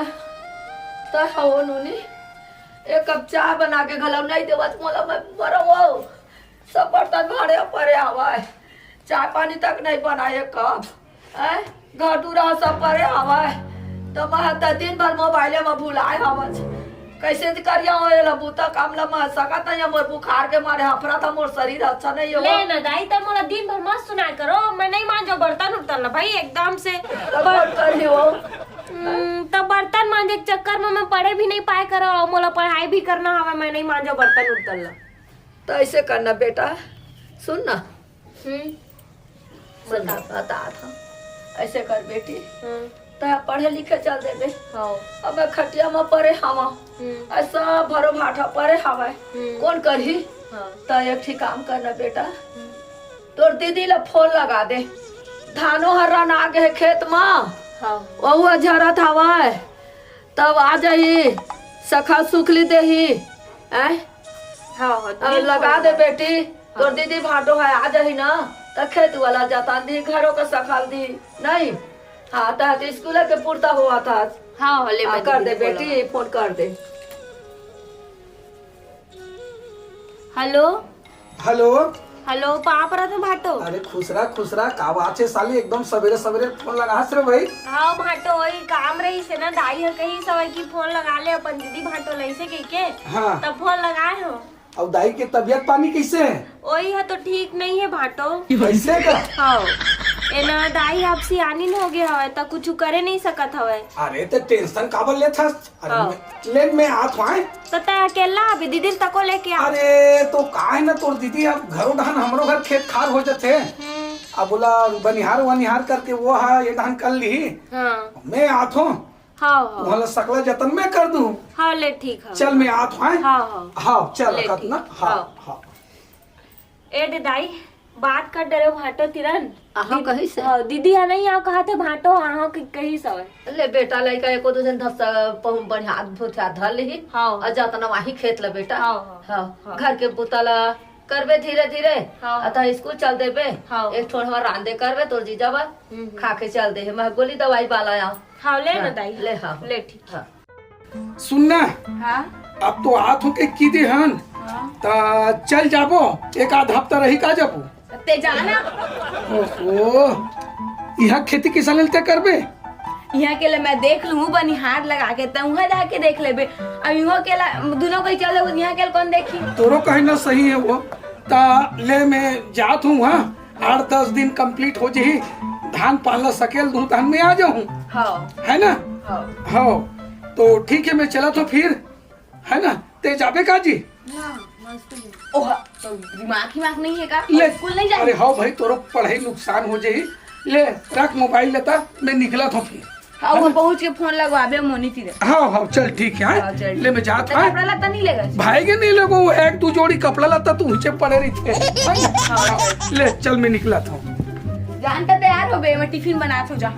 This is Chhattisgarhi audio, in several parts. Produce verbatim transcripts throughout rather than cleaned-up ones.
त हो नोनी, एक कप चाय बना के घलो नहीं देवत मोला, मैं मरवो। सब बर्तन भाड़े परे हवय, चाय पानी तक नहीं बनाए एक कप। हैं? घर दूरा सब परे हवय, त मैं ह त दिन भर मोबाइले म भुलाए हवच। कैसे करिया हो एला बूता काम ल, मैं सकत नहीं, मोर बुखार के मारे हफरत हे, मोर शरीर अच्छा नहीं हो। ले ना दाई, त मोला दिन भर मत सुनाए करो, मैं नहीं मांजो बर्तन उर्तन ल भाई एकदम से। त बर्तन ही हो। हम्म, त बर्तन मांजे के चक्कर में मैं पढ़े भी नहीं पाए करो, अउ मोला पढ़ाई भी करना हवय, मैं नहीं मांजो बर्तन उर्तन ल। त ऐसे करना बेटा, सुन ना। हम्म। सुन ना, बता। बतात हंव। ऐसे कर बेटी, हम्म। तैं पढ़े लिखे चल देबे। हाँ। अब मैं खटिया म परे हवं। हम्म। ऐसा भरो भाठा परे हवय। हम्म। कौन करही? हाँ। त एक ठी काम करना बेटा, हम्म। तोर दीदी ला फोन लगा दे। धानो हर रन आ गे हे खेत म। हाँ। वहू ह झरत हवय। तब आ जाही, सखा सुखली देही। हैं? हाँ, हाँ, अब बिल्कुल। लगा दे बेटी, तोर हाँ। दीदी भांटो हे, आ जाही ना, त खेत वाला जतान दी, घरो का सखाल दी, नहीं? हाँ, त, त स्कूल के पुरता होवत हे। हाँ, हाँ, ले हाँ, मैं कर दीदी दे को बेटी, बोला। फोन कर दे। हेलो। हेलो। हेलो, पाँव परत हंव भांटो। अरे खुश रह, खुश रह, का बात हे साली, एकदम सबेरे सबेरे फोन लगास रे भाई। हाँ भांटो, वही काम रहिस हे ना, दाई ह कहिस हवय कि फोन लगा ले अपन दीदी भांटो ल अइसे कहिके, हाँ। तब फोन लगाए हंव। अउ दाई के तबीयत पानी कइसे हे? ओही ह तो ठीक नइ हे भांटो। कइसे का? हव। ए ना दाई अब सियानिन हो गे हवय, त कुछु करे नइ सकत हवय। अरे त टेंशन काबर लेथस? अरे हाँ। मैं, ले मैं आत हंव, आय। त तैं अकेल्ला अभी दीदी ल तको लेके आ। अरे तो का हे ना तोर दीदी, अब घरो डहन हमरो घर खेत खार हो जथे। हम्म। अब ओला बनिहार वनिहार करके वो हा ये डहन कर लिही। हाँ। मैं आत हंव। हाँ, हाँ। तुहला सकला जतन मैं कर दूं। हाँ, ले ठीक हे। चल, मैं आत हंव, हैं? हाँ, हाँ। हाँ, चल, ले रखत ठीक। ना। हाँ, हाँ। हाँ। ए दे दाई, बात कर डरे भांटो तिरन। आहा, दीदी, कहिस हे? हाँ, दीदी हा नहीं आओ कहा थे भांटो, आहा कि कहिस हवय। ले बेटा, लइका एको दू झन धप्सा पहुं बढ़िया भुथिया धर लिही। हाँ। अउ जातना वाही खेत ल बेटा। हाँ, हाँ। हाँ। हाँ। घर के बुता ल करबे धीरे धीरे। हाँ। अतः स्कूल चल देबे। हाँ। एक ठोर हमार रांधे करबे तोर जीजा बर। हम्म, हम्म। खा के चल दे, मैं गोली दवाई वाला आऊं। हाँ, ले ना हाँ, दाई। ले, हाँ। ले, ठीक। हाँ। सुन ना, हाँ? अब तो आत हंव कहि दे हन, हाँ। त चल जाबो, एक आध हफ्ता रहि का जाबो। ते जाना। ओहो, इहाँ खेती किसानी ते करबे? इहाँ के ले मैं देख लूँ, बनिहार लगा के, त उहाँ जाके देख लेबे। अब इहाँ के ला, दुनों कोई चल जाबो, इहाँ के ले कौन देखी? तोरो कहना सही हे वो। त ले मैं जात हंव, हाँ? आठ दस दिन complete हो जही, धान पान ला सकेल दूं, तहन मैं आ जाहूं। हाँ। है ना? हाँ। हाँ। तो ठीक हे, मैं चलत हंव फिर, है ना? ते जाबे का जी? हाँ, मस्त हे। ओह, तो दिमाग ही दिमाग नहीं हे का? ले। स्कूल नहीं जाए? अरे हाँ भाई, तोरो पढ़ाई नुकसान हो जही। ले, रख मोबाइल लेता, मैं निकलत हंव फिर। हाँ, वो पहुंच के फोन लगवाबे मोनी तीर। हाँ, हाँ, चल ठीक हे, हाँ? हाँ, चल। ले, मैं जात हंव। कपड़ा लत्ता नहीं लेगा? भाई के नहीं लेगो, एक दू जोड़ी कपड़ा लत्ता तो उहिचे पड़े रहिथे। हाँ, चल। ले, चल, मैं निकलत हंव। जान त तैयार होबे, मैं टिफिन बनात हंव, जा।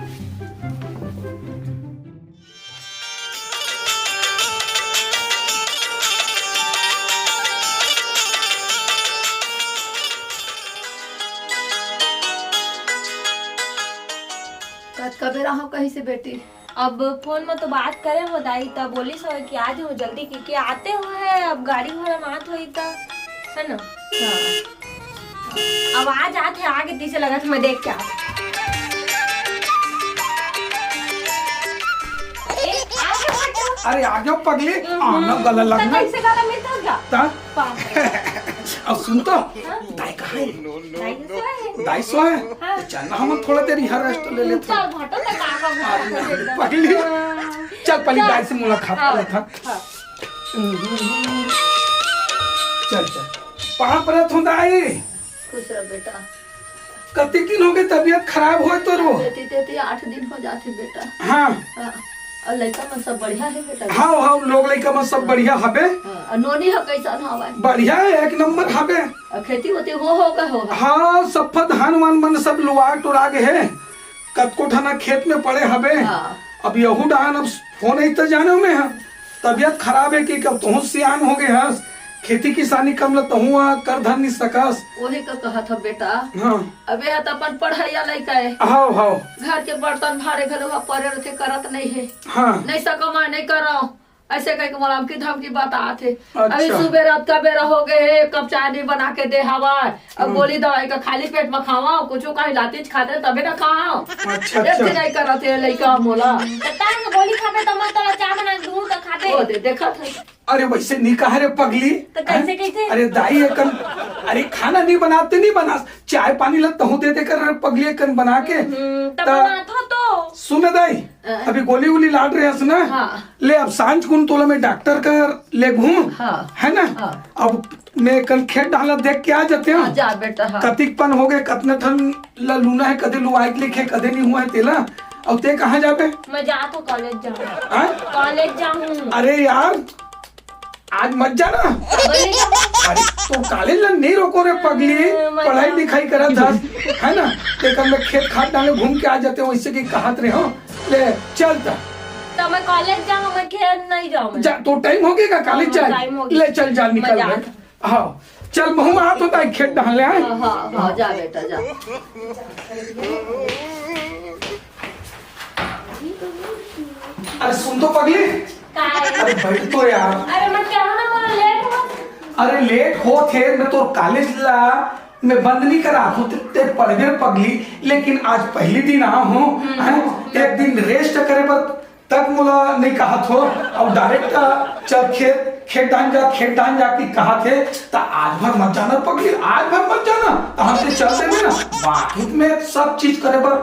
कतका बेरा हो कहिसे बेटी? अब फोन में तो बात करे हो दाई, तब बोलिस हो कि आ जाओ जल्दी, कि, कि आते हो है, अब गाड़ी घोड़ा मात होई त, है ना? हाँ। अब आ जात हे, आगे पीछे लगत, मैं देख के आत। ए, आ गया फोटो। अरे आ गया पगली, हम्म। आना गला लगना। कैसे गला मिलता होगा? ता? पाँव। अब सुन तो, हाँ? दाई कहाँ है? दाई सोए हे। दाई सोए हे? हाँ। तो चल ना, हम थोड़ा देर यहाँ rest ले लेते हैं। चल, भाटो तक आ, आ, आ, आ, पगली। हाँ। चल, पहले चल। दाई से मुलाकात हाँ, कर लेते हैं। हाँ। चल, चल। पाँव परत हंव दाई। खुश रह बेटा। कतिक दिन हो गे तबीयत खराब होय तोरो? तेती, तेती आठ दिन हो जाथे बेटा। हाँ। हाँ। अउ लइका मन सब बढ़िया हे बेटा? हाँ, हाँ, लोग लइका मन सब बढ़िया हबे। हाँ, अउ नोनी ह कइसन हवय? बढ़िया हे, एक नंबर हबे। अउ खेती ओती हो, हो गे हो? हाँ, सफ्फा धान वान मन सब लुवा टुरा गे हे। कतको ठना खेत में पड़े हबे। हाँ। अब यहू डहन अब फोन ही तो जाने में है। तबीयत खराब हे कि कब तुहूँ सियान हो गे हस, खेती किसानी काम ल तहूँ ह कर धर नी सकस। ओही का कहत हव बेटा। हाँ। अबे ह त अपन पढ़इया लइका ए। हव, हव। घर के बर्तन भाड़े घलो ह परे रथे, करत नइ हे। हाँ। नइ सकव मैं, नइ करव। अइसे कहिके मोला धमकी धमकी बतात हे। अच्छा। अभी सुबह रात का बेरा हो गे हे, कप चाय नइ बना के दे हवय। अब हम्म। गोली दवाई का खाली पेट म खावव, कुछु कहीं लातिच खाते तभे न खावव। अच्छा, एक अच्छा। दिन नइ करत हे लइका मोला। त तान गोली खाबे त मैं तोला चाय बना के दूँ त खाबे। ओ दे, देखत हे। अरे वइसे नइ कहा रे पगली। त कइसे, हैं? कइसे? अरे दाई एकन, अरे खाना नइ बनाते, नइ बनास, चाय पानी ल तहूँ दे दे कर रे पगली एकन बना के। हम्म, त त बनाथव तो। सुन दाई, अ। अभी गोली उली लात रहेस ना। हाँ। ले अब सांझ कुन तोला मैं डॉक्टर कर ले घूम, हाँ। है ना? हाँ। अब मैं कन खेत डाला देख के आ जाते हँव। हाँ, जा बेटा, हाँ। कतिक पन हो गे, कतना ठन ल लूना हे, कदे लुवाइक लिखे, कदे नइ हुआ हे तेला। अब ते कहाँ जाबे? मैं जात हँव कॉलेज जाहूँ। हाँ? कॉलेज जाहूँ। अरे यार, आज मत जाना। काबर नइ जाहूँ? अरे, तो कॉलेज ल नइ रोको रे पगली, मैं पढ़ाई जाहूँ। लिखाई करत हस, है ना? तेकर मैं खेत खात डाले घूम के आ जाते हँव, वइसे कि कहत रहे हँव। ले, चल त। त मैं कॉलेज जाहूँ, मैं खेत नइ जाहूँ मैं। जा, तो टाइम हो गे का कॉलेज हाँ, जाए? टाइम हो गे। ले, चल, जा, मैं निकल जात भाई। हँव। हाँ, चल, महूँ आत हँव, ताई खेत डाले आए। हाँ, हाँ, हाँ, जा बेटा, जा। अरे सुन तो पगली। काय? अरे बैठ तो यार। अरे मैं क्या ना, मोला लेट होत। अरे लेट होत हे, मैं तोर कॉलेज ला मैं बंद नइ करा हूँ, ते, ते पढ़बे पगली, लेकिन आज पहली दिन आ हूँ, हम्म। हैं? एक दिन रेस्ट करे बर तक मोला नइ कहत हो, अउ डायरेक्ट चल खेत, खेत डाहन जा, खेत डाहन जा कि कहत हे, त आज भर मत जाना पगली, आज भर मत जाना, त हमसे चल देबे ना, बाकी में सब चीज करे बर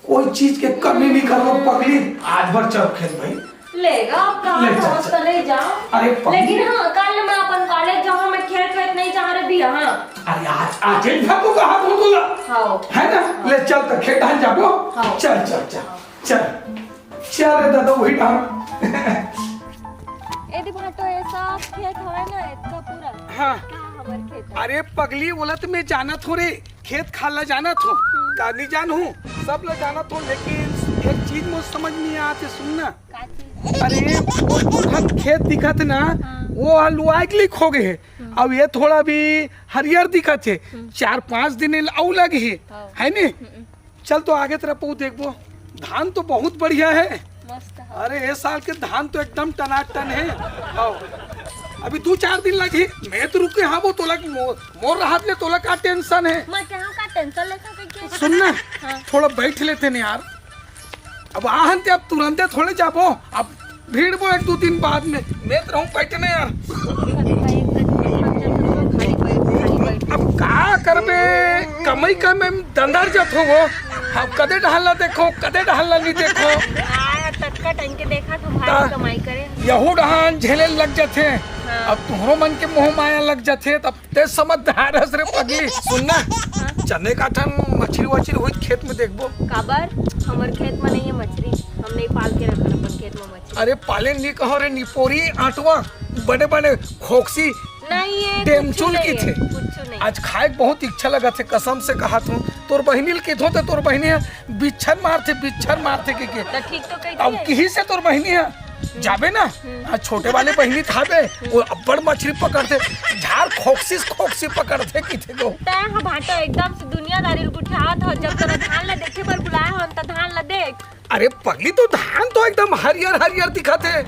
कोई चीज के कमी नइ करबो पगली, आज भर चल खेत भाई। ले गा, अब कहाँ ले चल, समझ चल। कर ले जाओ। अरे पगली। लेकिन हाँ, कल मैं अपन कॉलेज जाऊँ, मैं खेत वेत नइ जाहूँ रे बिया, हाँ। अरे आज, आज एक भर को कहा तू तोला। हाँ। है ना? ले चल त खेत डाहन जाबो। हाँ। चल, चल, चल, चल। चल रे दादा, वही डाहन। ए दे भाटो, ये सब खेत हवे ना, इतका पूरा। हाँ। का हमर खेत हे? अरे पगली, ओला त मैं जानत हँव रे, खेत खार ला जानत हँव, हम्म। का नइ जानहूँ, सब ला जानत हँव, लेकिन एक चीज मोर समझ नइ आत हे, सुन ना। का चीज? अरे, वो तुँहर खेत दिखत हे ना, हाँ। वो ह लुवाइक लिख हो गे हे, हम्म। अउ ये थोड़ा भी हरियर दिखत हे, हम्म। चार पाँच दिन अउ लगही, हाँ। है नी? हम्म। चल तो आगे तरफ वो देखबो, धान तो बहुत बढ़िया हे। मस्त हे। अरे ए साल के धान तो एकदम टनाटन हे। हव। अभी दू चार दिन लगही, मैं तो रुके हँव, वो तोला मो-, मोर रहत ले तोला का टेंशन हे? मैं कहाँ का टेंशन लेथँव कहिके? सुन ना, हाँ। थोड़ा बैठ लेते ना यार। अब आहन ते अब तुरंते थोड़े जाबो, अब भीड़ वो एक दू दिन बाद में, मैं तो रहूँ बैठे ना यार। अब का करबे, कमई का में दंदर जत हो वो। अब कदे डहन ला देखो, कदे डहन ला नइ देखो। हाँ, ततका टाइम के देखा तो भारी ता कमाई करे। यहू डहन झेले लग जाथे। हाँ। अब तुँहरो मन के मोह माया लग जाथे, तब ते समझदार हस रे पगली। सुन ना, हाँ। चने का ठन मछरी वछरी होई खेत में देखबो। काबर? हमर खेत में नइ हे मछरी, हम नइ पाल के रखन अपन खेत में मछरी। अरे पाले नइ कहो रे निपोरी आंटवा, बड़े बड़े खोकसी, नइ हे, डेमचुल कुछु नइ हे, कहिथे। कुछु नइ। आज खाए के बहुत इच्छा लगत हे, कसम से कहत हँव। तोर बहिनी ल कहिथँव त तोर बहिनी ह बिच्छर मारथे, बिच्छर मारथे कहिके। त ठीक तो कहिथे। अब किहिस हे तोर बहिनी ह, जाबे ना, हम्म। आ छोटे वाले बहिनी थाबे, हम्म। वो अब्बड़ मछरी पकड़थे, झार खोकसी खोकसी पकड़थे कहिथे गो। तैं ह भाटो एकदम से दुनियादारी ल गुठियावत हव, जब तोला धान ला देखे बर बुलाए हवन त धान ला देख। अरे पगली, तो धान तो एकदम हरियर हरियर दिखत हे।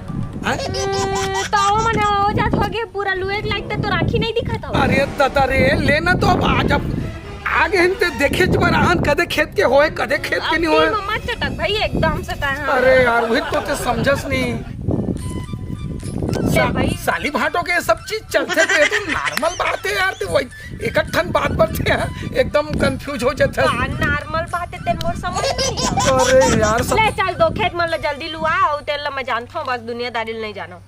हैं? हम्म, त ओ मन हो जात होगे, पूरा लुए के लायक त तोर आँखी नइ दिखत हवय। अरे ददा रे, लेना तो अब आज अब आ गे हन ते देखेच बर आहन, कदे खेत के होय, कदे खेत के नइ होय। अब मत चटक भाई, एकदम से तैं ह। अरे यार, वही तो ते समझस नहीं। ले सा-, भाई। साली भांटो के ये सब चीज चलथे, तो ये तो नॉर्मल बात हे यार, ते वही एक ठन बात बर ते ह एकदम कंफ्यूज हो जाथे। का नॉर्मल बात हे, तेन मोर समझ नहीं आवत। अरे यार, सब ले चल दो खेत मन ल जल्दी लुआ, अउ तेन ल मैं जानथों, बस दुनियादारी ल नहीं जानो।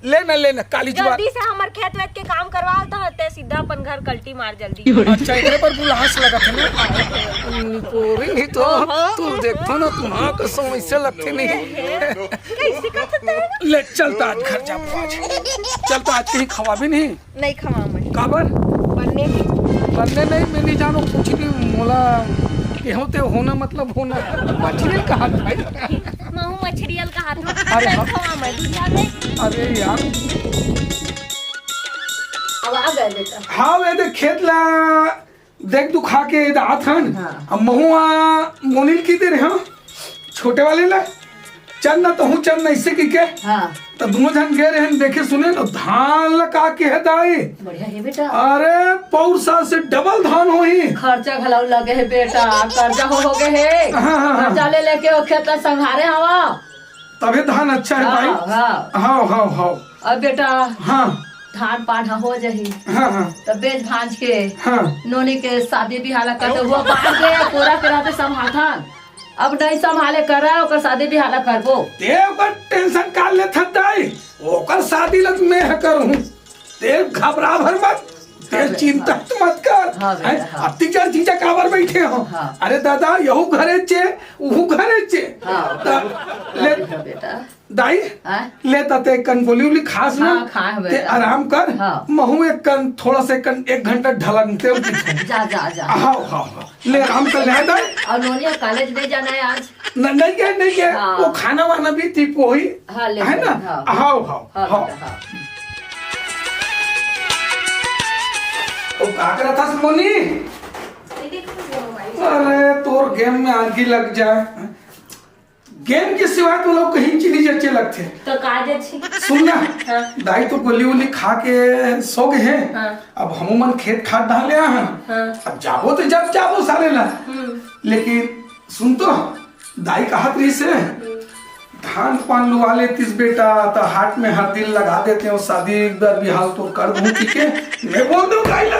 ले ना, ले ना, काली जुआ। जल्दी से हमर खेत वेत के काम करवा, त ते सीधा अपन घर कल्टी मार जल्दी। अच्छा, एकरे बर बुलाहस लगत हे ना। निपोरी नहीं तो, ओहो। तू देखथो ना, तुम्हारा कसम ऐसे लगथे नहीं। कैसे करथे ते? ले, चल त आज घर जाबो आज। चल त आज कहीं खवाबे नहीं। नहीं खवाओं मैं। काबर? बनने नहीं। बनने नहीं, मैं नहीं जानों, कुछ नहीं, मोला केहो ते होना मतलब होना। मछली कहा भाई? महू मछरियल कहा था। अरे नहीं हाँ। खवाओं मैं, दूध ला दे। अरे यार। अब आ गए बेटा। हाँ, ये देख खेत ला, देख तू खा के ये आत हन। हाँ। अब महू आ मोनिल की दे रहे, हाँ, छोटे वाले ला, चल ना, तहूँ चल ना, इसे की के। हाँ। त दोनों झन गे रहे, देखे सुने न, धान ला का के हे दाई। बढ़िया हे बेटा। अरे, पौर साल से डबल धान होही। खर्चा घलाव लगे हे बेटा, कर्जा हो, हो गए हे। हाँ, हाँ, हाँ। कर्जा ले लेके वो खेत ला संभारे हवा। तभे धान अच्छा हे हाँ, भाई। हाँ। हाँ, हाँ, हाँ। अब बेटा, हाँ। धान पान ह हो जाही। हाँ, हाँ। त बेच भांज के हाँ। नोनी के शादी बिहाव ला कर दे, वो बांध के पूरा के रहते संभालथन। अब नहीं संभाले कर रहा, ओकर शादी बिहाव ला करबो। ते ओकर tension का लेथस दाई? ओकर शादी ला मैं ह करहूँ। ते घबरा भर मत, ते अबे, चिंता हाँ। मत कर। हाँ बेटा, हैं? हाँ। अतिक जड़ जीजा काबर बैठे हो? हाँ। अरे दादा, यहू घरे चे, उहू घरे चे। हाँ, त हाँ ले बेटा, बेटा। दाई, हाँ? ले त ते कन गोली उली खास ना, हाँ, खाए हवे ते बेटा। आराम कर, हाँ। महू एक कन, थोड़ा से कन, एक घंटा ढलन ते उठी। जा, जा, जा। हाँ, हाँ, हाँ। ले आराम कर ले, दाई। और नोनिया कॉलेज नहीं जाना है आज? न-, नहीं गए, नहीं गए। हाँ। वो खाना वाना भी ठीक वही, हाँ, ले है ले, ना? हाँ। हाँ, हाँ, हाँ, हाँ। बेटा, हाँ। वो का करत हस मोनी? ये देखो, ये मोबाइल। अरे, तोर game में आगी लग जाए। Game के सिवाय तो लोग कहीं चीज नहीं जच्चे लगथे। तो का जच्चे? सुन ना, हाँ। दाई तो गोली वोली खा के सो गए हैं। हाँ। अब हमू मन खेत खार डाले आ हन। हाँ। अब जाबो तो जब जाबो साले ला। हम्म। लेकिन सुन तो, दाई कहत रहिस हे, हम्म। धान पान लुआ लेतिस बेटा, त हाथ में हरदी लगा देतेंव, शादी एक बार बिहाव तो कर दूं, ठीक है? मैं बोल दूं दाई ला,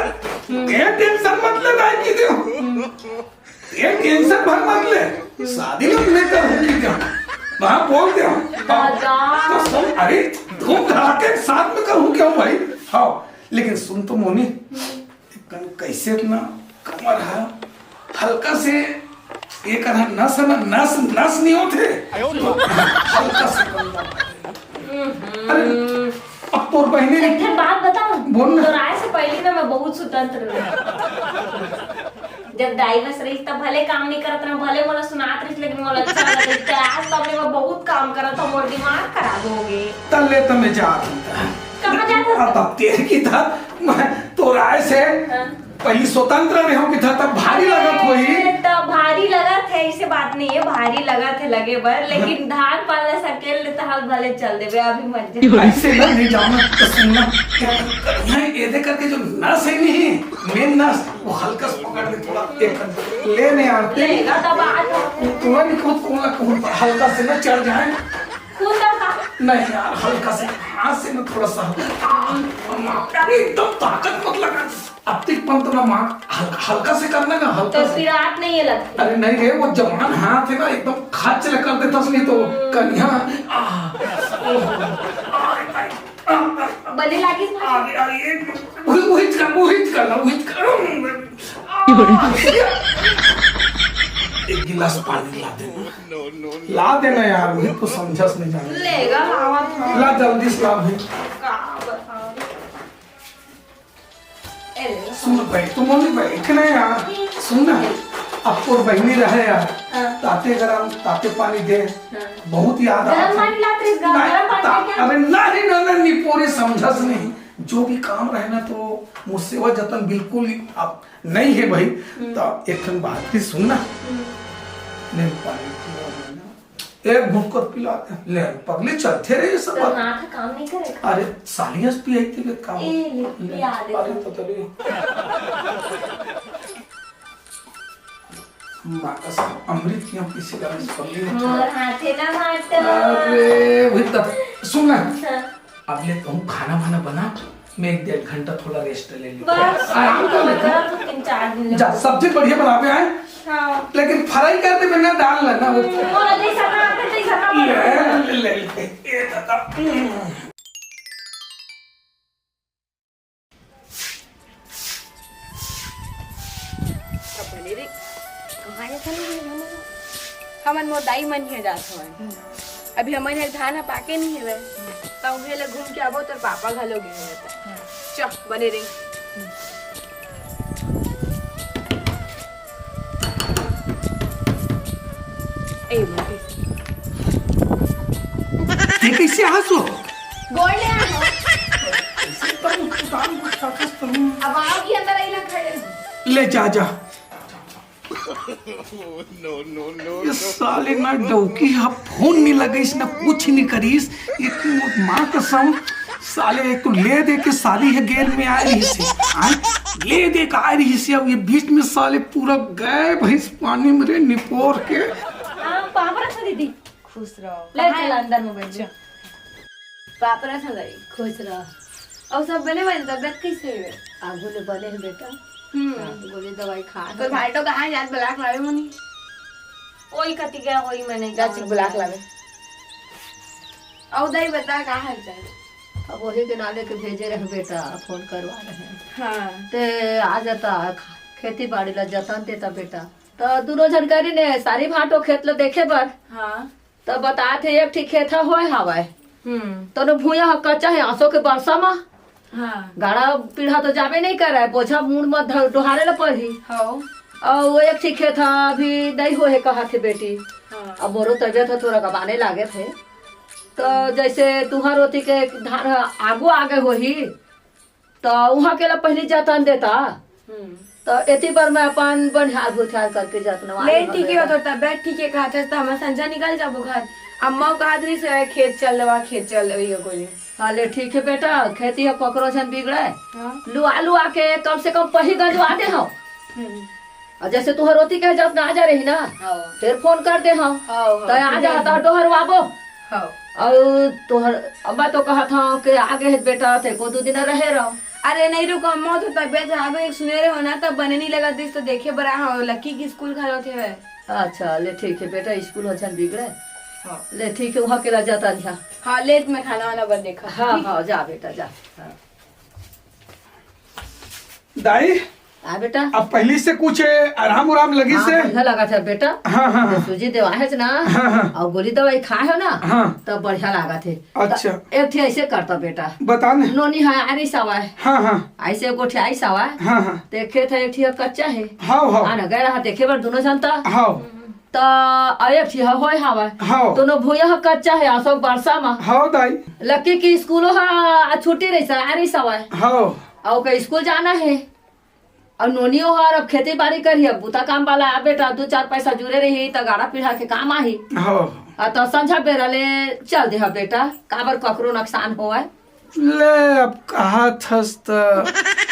हम्म। ये tension मत ले दाई की दे। हम्म। ये tension भर मत ले, शादी में मैं करूँगी क्या? वहाँ बोल दे हम। दादा। कसम, अरे, धूम धड़ाके के साथ में करूँ क्या भाई? हाँ, लेकिन सुन तो मोनी, कन-, कैसे इतना कमर है, हल्का से ये कर नस है ना, नस, नस नहीं होते। हल्का से कमर। अरे, अब तोर बहिनी एक ठन बात बताऊं? बोल ना। तोर आए से पहले ना मैं बहुत स्वतंत्र रही। जब दाई बस रही तब भले काम नहीं करत रहा, भले मोला सुनात रही, लेकिन मोला अच्छा लगत रही। आज तब ले मैं बहुत काम करत हूँ, मोर दिमाग खराब हो गए। तब ले तो मैं जात हूँ। कहाँ जात हूँ? अब, अब तेरे की था, मैं तोर आए से हाँ। पहली स्वतंत्र रहे हो कि था, तब भारी लगत होही। अरे, तब भारी लगत है, ऐसे बात नहीं है, भारी लगत है लगे बर, लेकिन धान पान ला सकेल ले तो हाल भले चल देबे, अभी मत जा। ऐसे ना नहीं जाना, तो सुनना, क्या करना है, ये दे करके जो नस है नहीं, main नस, वो हल्का से पकड़ के थोड़ा एक ले नहीं आते। लेगा तब आ जा। तू ना निकल, कौन ला, कौन हल्का से ना चढ़ जाए। कूद दो का? नहीं यार, हल्का से हाथ से ना थोड़ा सा, आ, आ, एकदम ताकत मत लगा। अब तक पंत ना मार, हल-, हल्का से करना ना, हल्का तो से। फिर हाथ नहीं है लगती। अरे नहीं रे, वो जवान हाथ है ना, एकदम खच ले कर देता उसने तो। हम्म। कन्या, आ, ओहो, आ, आ, आ, आ, बने लागी ना? आ, आ, ये, वही, वही कर, वही कर, वही कर। आ, एक गिलास पानी ला देना। ला देना यार, वही तो समझस नहीं जाने। लेगा, लावा था। ला जल्दी से ला भाई। का बताऊं? ए, ले लो। सुन भाई, तुम बोली भाई, इतने यार, सुन ना, अब तोर बहिनी रहे यार, हाँ। ताते गरम, ताते पानी दे, हाँ। बहुत याद गरम आते। पानी लाते, गरम, नहीं, गरम पानी ता-, लेके आ। अरे नहीं, नहीं, नहीं, नहीं, पूरे समझस नहीं, जो भी काम रहे ना तो मोर सेवा जतन बिल्कुल ही अब नहीं है भाई, हम्म। तो एक ठन बात भी सुन ना, हम्म। नहीं पानी पिला देना। एक घूंट कर पिला दे। ले, पगली चलते रहे ये सब तो बात। हाथ काम नहीं करेगा। अरे, सालियस पियाई थी, काम। ए, ले, ले। पिया दे। अरे, तो चलिए। माँ का सब अमृत यहाँ पीछे का इस पगली में मोर हाथे ना मारता। अरे, भाई तब, सुन ना। हाँ। अब ले कहूँ खाना वाना बना, मैं एक डेढ़ घंटा थोड़ा rest ले लूँ। बस। आराम कर ले। बस, तीन चार दिन जा, सब्जी बढ़िया बनावे आए। हाँ। लेकिन fry कर दे, मैंने डाल लेना वो। हम्म, और जैसा ना आते, तैसा ना ले, बना। ले, ले, ले। ये दादा। हम्म। अब बने रे, कहाँ जात हन रे हमन? हमन मोर दाई मन इहाँ जात हवन। अभी हमन हे धान ह पाके नहीं हवय, त उहे ले घूम के आबो, तोर पापा घलो गे हवय त। चल, बने रे। ए, बने। ये कैसे आ सो? गोड़ ले आ। अब आओ कि अंदर आई ना खड़े। ले जा, जा। ये साले ना डौकी ह फोन नहीं लगइस ना कुछ नहीं करिस। एक माँ कसम, साले एक तो ले दे के साली ह गेल में आए रहिस हे, हाँ? ले दे के आए रहिस हे, अब ये बीच में साले पूरा गए भैंस पानी में रे निपोर के। हाँ, पापड़ रखो दीदी। खुश रहो। ले चल अंदर में बैठ जा। पापड़ रखो दाई। खुश रहो। और सब बने बने, तबियत कैसे है? आगू ले बने है बेटा। हम्म। गोली दवाई खा। तो भाई तो कहाँ जात ब्लैक लावे मनी? कोई कति गया होई मैंने चाची ब्लैक लावे। और दाई बता का हाल चाल? अब वही के नाले के भेजे रहे बेटा, फोन करवा रहे हैं। हाँ। ते आ जाता, खेती बाड़ी ला जतन देता बेटा। तो दोनों झन करी ने सारी भाटो खेत ला देखे बर। हाँ। तो बतात हे एक ठी खेत ह होय हवय। हम्म। तनो भूया ह कच्चा हे, आसो के बरसा मा हाँ। गाड़ा पीढ़ा तो जाबे नहीं करे, बोझा मुड़ म ध- डोहारे ला पड़ही। हो। और वो एक ठी खेत ह अभी नहीं होहे कहत हे बेटी। हाँ। अब मोरो तबियत ह थोड़ा कबाने लागे थे, तो जैसे तुहर ओती के धान ह आगू आगे होही, तो उहाँ के ला पहली जतन देता। हम्म। तो एती बर मैं अपन बनिहार भुथियार करके जतनवा ले लेहूँ ठीक है, बेटा। तो तबियत ठीक है कहत हस, तो हम संझा निकल जाबो घर। अम्मा कहत रही से खेत चल देवा, खेत चल देवा ये गोली। हाँ ले ठीक है बेटा, खेती ह ककरो झन बिगड़े। हाँ। लुआ लुआ के कम से कम पही गंजवा दे हो। हम्म। और जैसे तुहर ओती के जब ना आ जा रही ना, हाँ। फिर फोन कर दे हो। हाँ, हाँ। तो आ जा तो डोहरवाबो। हाँ। और तोहर अम्मा तो कहत हूँ कि आगे है बेटा, ते को दो दिन रहे रहो। अरे नहीं रुको अम्मा, तो तबियत खराब है, एक सुने रहे हो ना, तब बने नहीं लगा दिस, तो देखे बरा हाँ लकी की स्कूल घलो थे वह। अच्छा ले ठीक है बेटा, स्कूल हो झन बिगड़े। हाँ। ले ठीक है, वहाँ के ला जाता नहीं। हाँ, लेट में खाना वाना बन देखा। हाँ हाँ, जा बेटा जा। हाँ। दाई, आ बेटा। अब पहली से कुछ आराम उराम लगी हाँ, से? बढ़िया लगा था बेटा। हाँ, हाँ, हाँ। सूजी देवा है ना। हाँ, हाँ। और गोली दवाई खाए हो ना। हाँ। तब बढ़िया लगा थे। अच्छा। तब एक ठी ऐसे करता बेटा। बता ने। नोनी है आरी सवा है। हाँ, हाँ। ऐसे गोठी आई सवा है। हाँ, हाँ। देखे थे एक ठी कच्चा है। हाँ, हाँ। आ न गए रहा देखे बर दोनों जन ता। हाँ। त अब एक ठी होय हवा। हाँ। दोनों भूया ह कच्चा है, आसो बरसा मा। हाँ दाई। लकी की स्कूलो हा छुट्टी रही सा, आरी सवा है। हाँ। और ओकर स्कूल जाना है। और नोनियो हर अब खेती बाड़ी करी, अब बुता काम वाला आ बेटा, दो चार पैसा जुरे रही त गाड़ा पीढ़ा के काम आही। हाँ। आ त संझा बेरा ले चल दे ह बेटा, काबर ककरो नुकसान होय। ले अब कहा थस त।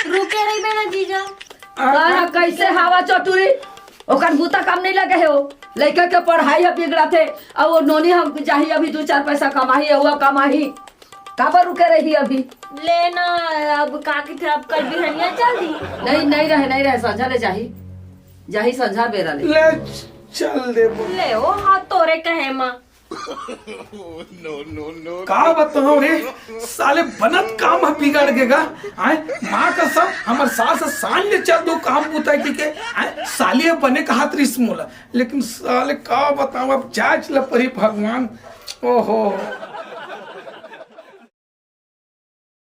रुके रही बेटा जीजा। कहा कैसे हवा चटुरी, ओकर बुता काम नहीं लगे है, वो लड़का के पढ़ाई है बिगड़ाथे, और वो नोनी हम जाही अभी दो चार पैसा कमाही, हुआ कमाही, काबर रुके रही अभी? लेना, अब का की थे, अब कल बिहनिया चल दी। नहीं, नहीं रहे, नहीं रहे, संझा ले जाही, जाही संझा बेरा ले। ले चल देबो। ले ओ हाथ तोरे कहे माँ। का बताओ रे, साले बनत काम ह बिगड़ गे गा। आय, माँ कसम, हमर सास ह सांझ ले चल दो काम बुता की के, आय, साली ह बने कहत रिस मोला, लेकिन साले का बताओ, अब जांच ल परी भगवान। ओहो।